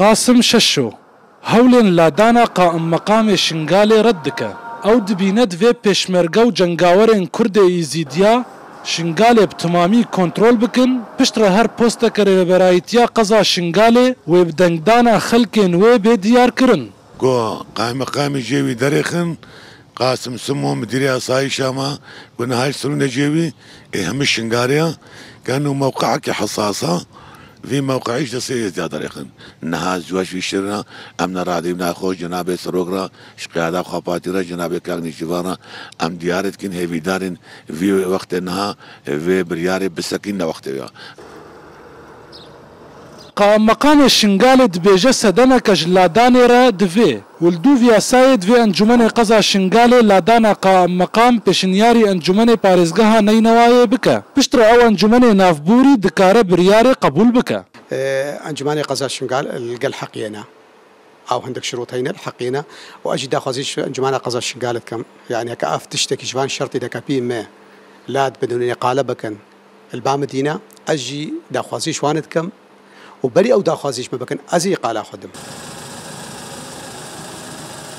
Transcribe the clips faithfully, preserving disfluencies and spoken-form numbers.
Qasim Şeşo hewlên ladana qaimmeqamê Şingalê red dike. Ew dibîne divê pêşmerge û cengawerên Kurdê Êzîdiya Şingalê bi timamî kontrol bikin, piştre her posteke rêveberayîtiya qeza Şingalê wê bi dengdana xelkên wê bê diyarkirin. Ku qaîmeqamî jê wî derêxin, Qasim Simo, midîrê asayîşa me, ku niha ji Silûnê cê wî, ê hemî Şingalê ya, ke heno mewqeekî hesas a, vî mewqeî ji destê Êzdiya derêxin. Niha ji weş vî şir re, em ne radeyî naxwe, cenabê Serok re, ji qiyada xwepatî re, cenabê Kak Nêçîrvan re, em diyar dikin, hêvîdar in vî wextê niha vê biryarê bisekîn ne wextê ya. Qaimmeqamê Şingalê dibêje sedemeke ji ladanê re divê û li dûv yasayê divê Encûmenê Qeza Şingalê ladana qaimmeqam pêşinyarî Encûmenê Parêzgeha Neynewayê bike. Piştre ew encûmenê navborî dikare biryarê qebûl bike. Encûmenê Qeza Şingal li gel heqiyê ne. Ew hindik şirût heyne li heqiyê ne û ez jî daxwazî ji Encûmena Qeza Şingal dikim. Yanî heke ev tiştekî ji van şertî de ke pî me lad bidin û qale bikin li ba min dîne, ez jî daxwazî ji wan dikim û berî ew daxwazî ji min bikin, ez ê qala xwe dim.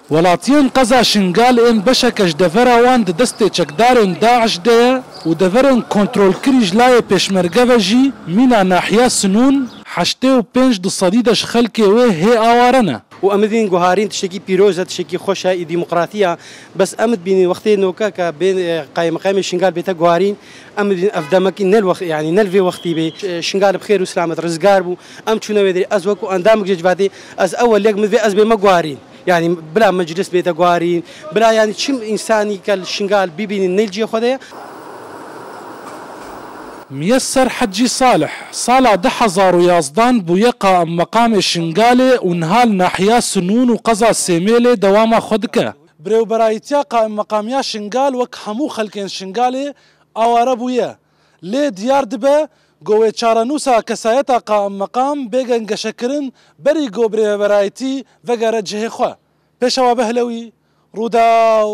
Welatiyên Qeza Şingal ên beşeke ji devera wan di destê çekdarên DAIŞ de ye û deverên kontrolkirî ji layê pêşmerge ve jî mîna nahiya Sinûn heştê û pênc di sedî de ji xelkê wê hê aware ne. û em dibînin guharîn tiştekî pîroz e, tiştekî xweş e, î demokratî ye. Bes em dibînin wextê noke ke bên, e, qaymeqamê Şingal bête guharîn, em dibînin ev demekî ne li wext, yanî ne li vê wextî bê. Ş-, Şingal bi xêr û silamet rizgar bû. Em çûne wê derê. Ez wekû endamekî civadê, ez ewel yek min vê ez bême guharîn. Yanî bila meclis bête guharîn, bila yanî çim însanî ke li Şingal bibînin ne li cihê xwe de ye. Miyeser Hecî Salih sala du hezar û yazdan bûye qaimmeqamê Şingalê û niha li nahiya Sinûn û qeza Sêmêlê dewama xwe dike. Birêwberayîtiya qaimmeqamiya Şingal wek hemû xelkên Şingalê aware bûye. Lê diyar dibe ku wê çarenûsa kesayeta qaimmeqam bê gengeşekirin berî ku birêveberayîtî vegere cihê xwe. Pêşewa Behlewî, Rûdaw.